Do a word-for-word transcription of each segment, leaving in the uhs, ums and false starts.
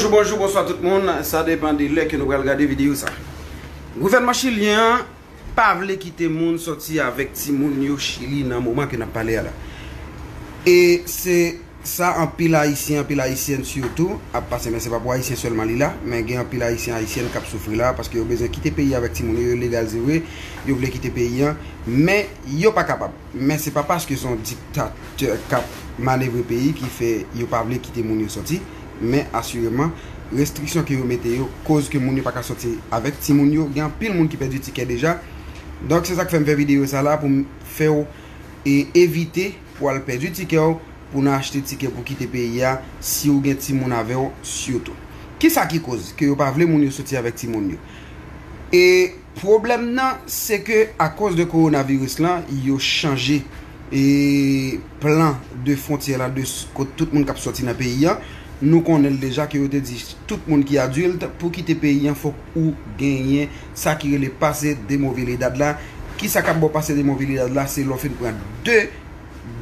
Bonjou, bonswa tout moun. Sa depann de lè ke nou pral gade videyo sa. Gouvènman chilyen an pa vle kite moun sòti avèk timoun yo Chili nan moman ke n ap pale a la. E se sa anpil Ayisyen, anpil Ayisyèn sitou ap pase, men se pa pou Ayisyen sèlman li la, men gen anpil Ayisyen, Ayisyèn k ap soufri la, paske yo bezwen kite peyi a avèk timoun yo, yo legal se vre, yo vle kite peyi a, men yo pa kapab. Men se pa paske se yon diktatè k ap manevre peyi ki fè yo pa vle kite moun yo sòti, men asireman, restriksyon ke yo mete yo koz ke moun yo pa ka sòti avèk timoun yo. Gen anpil moun ki pèdi tikè deja. Donk, se sa k fè m fè videyo sa la pou m fè w e evite pou al pèdi tikè w, pou nan achte tikè pou kite peyi a, si w gen timoun avè w sitou. Kisa ki koz ke yo pa vle moun yo sòti avèk timoun yo? E pwoblèm nan, se ke akoz de kowonaviris lan, yo chanje e plan de fwontyè la, de s- kot tout moun k ap sòti nan peyi a. Nou konnen l deja ke yo te di tout moun ki adilt pou kite peyi a, fòk ou genyen sa ki rele pase de movilidad la. Kisa k ap ba w pase de movilidad la? Se lè w fin pran de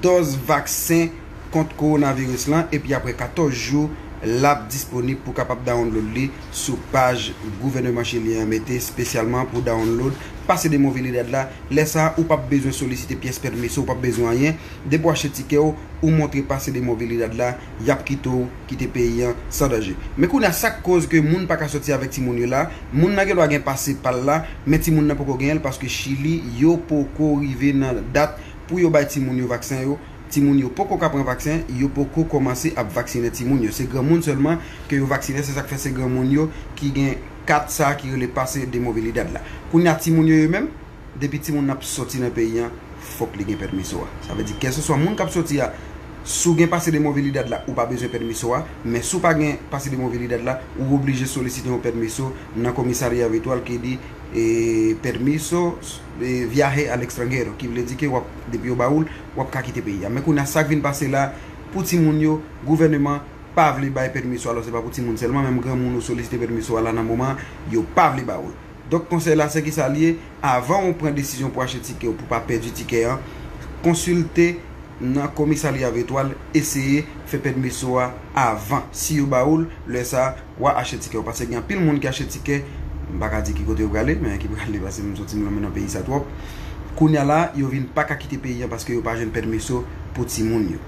dòz vaksen kont kowonaviris lan, epi apre katòz jou, l ap disponib pou kapab download li sou paj gouvèneman chilyen an mete espesyalman pou download pase de movilidad la. Lè sa a, ou p ap bezwen solisite pyès pèmiso, ou p ap bezwen anyen. Depi w achte tikè w, ou montre pase de movilidad la, y ap kite w kite peyi a san danje. Men kounye a, sa k koz ke moun pa ka sòti avèk timoun yo la, moun nan gen dwa gen pase pa l la, men timoun nan poko genyen l, paske Chili, yo poko rive nan dat pou yo bay timoun yo vaksen yo. Timoun yo poko ka pran vaksen, yo poko kòmanse ap vaksinen timoun yo. Se granmoun sèlman ke yo vaksinen, se sa k fè se granmoun yo ki gen kat sa ki rele pase de movilidad la. Kounye a, timoun yo, yo menm, depi timoun nan ap sòti nan peyi a, fòk li gen pèmiso a. Sa vle di, kèlseswa moun k ap sòti a, si w gen pase de movilidad la, ou pa bezwen pèmiso a, men si w pa gen pase de movilidad la, ou oblije solisite yon pèmiso nan komisarya Vètwal ki di, e, permiso, e, viaje al extranjero, ki vle di ke w ap, depi yo ba ou l, w ap ka kite peyi a. Men kounye a, sa k vin pase la, pou timoun yo, gouvèneman pa vle bay pèmiso, alò se pa pou timoun sèlman, menm granmoun ou solisite pèmiso a la nan moman, yo pa vle ba ou l. Donk, konsèy la, se kisa l ye? Avan ou pran desizyon pou achte tikè ou pou pa pèdi tikè an, konsilte nan komisarya Vètwal, eseye fè pèmiso a avan. Si yo ba ou l, lè sa a, w a achte tikè ou. Paske gen anpil moun ki achte tikè, m pa ka di ki kote yo prale, men ki prale, paske m santi m lonmen nan peyi sa twòp. Kounye a la, yo vin pa ka kite peyi an paske yo pa jwenn pèmiso pou timoun yo.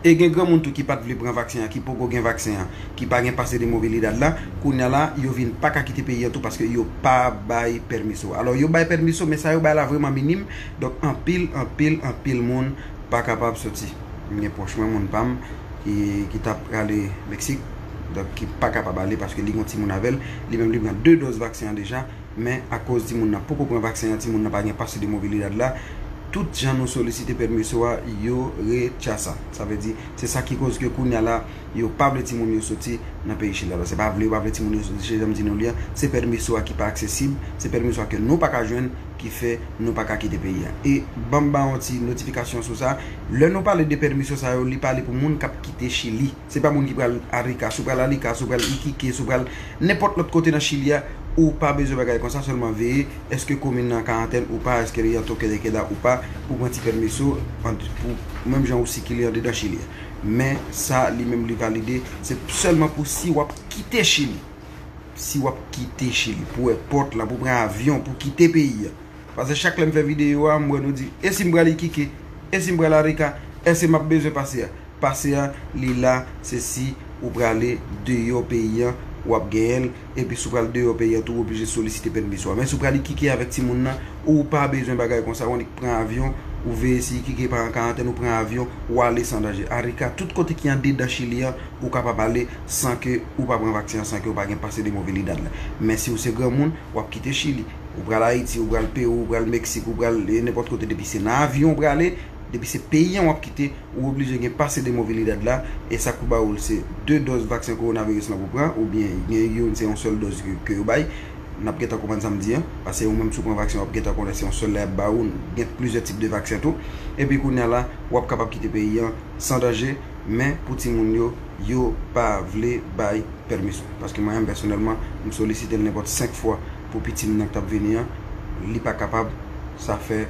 E gen granmoun tou ki pa t vle pran vaksen an, ki poko gen vaksen an, ki pa gen pase de movilidad la, kounye a la, yo vin pa ka kite peyi an tou paske yo pa bay pèmiso. Alò, yo bay pèmiso, men sa yo bay la vrèman minim. Donk, anpil, anpil, anpil moun pa kapab sòti. M gen pwòch mwen, moun pa m, ki, ki t ap prale Meksik, donk ki pa kapab ale paske li gen yon timoun avè l. Li menm, li pran de dòz vaksen an deja. Men akoz timoun nan poko pran vaksen an, timoun nan pa gen pase de mobilidad la, tout jan nou solisite pèmiso a, yo retcha sa. Sa vle di, se sa ki koz ke kounye a la, yo pa vle timoun yo soti nan peyi Chili. Alò, se pa vle yo pa vle timoun yo soti, se jan m di nou li an, se pèmiso a ki pa aksesib, se pèmiso a ke nou pa ka jwenn, ki fè nou pa ka kite peyi a. E ban m ba yon ti notifikasyon sou sa, lè nou pale de pèmiso sa yo, li pale pou moun k ap kite Chili. Se pa moun ki pral Arica, si w pral Arica, si w pral Iquique, si w pral nenpòt lòt kote nan Chili a, ou pa bezwen bagay konsa, sèlman veye èske komin nan an karantèn ou pa, èske li an toque de queda ou pa, pou pran ti pèmiso, ant, pou menm jan ou sikile andedan Chili a. Men sa, li menm, li valide, se sèlman pou si w ap kite Chili. Si w ap kite Chili, pou wè pòt la, pou pran avyon, pou kite peyi a. Paske chak lè m fè videyo a, m wè nou di, e si m pral Iquique, e si m pral Arica, èske m ap bezwen pase a? Pase a, li la, se si ou prale deyò peyi an, w ap genyen l, epi si w pral deyò peyi an tou, ou oblije solisite pèmiso a. Men si w pral Iquique avèk timoun nan, ou pa bezwen bagay konsa, ou annik pran avyon, ou veye si Iquique pa an karantèn, ou pran avyon, ou ale san danje. Arica, tout kote ki andedan Chili an, ou kapab ale san ke ou pa pran vaksen an, san ke ou pa gen pase de movilidad la. Men si w se granmoun, w ap kite Chili. Ou pral Ayiti, ou pral Pewou, ou pral Meksik, ou pral, e, nenpòt kote, depi se nan avyon ou prale, depi se peyi an w ap kite, ou oblije gen pase de movilidad la, e sa k pou ba ou l se de dòz vaksen kowonaviris lan pou pran, oubyen gen youn se yon sèl dòz ke, ke yo bay. N ap gentan konprann sa m di an, paske ou menm si w pran vaksen, w ap gentan konnen se yon sèl la y ap ba ou, gen plizyè tip de vaksen tou. Epi kounye a la, w ap kapab kite peyi an san danje, men pou timoun yo, yo pa vle bay pèmiso. Paske mwen menm pèsonèlman, m solisite l nenpòt senk fwa pou piti m nan k t ap vini an, li pa kapab, sa fè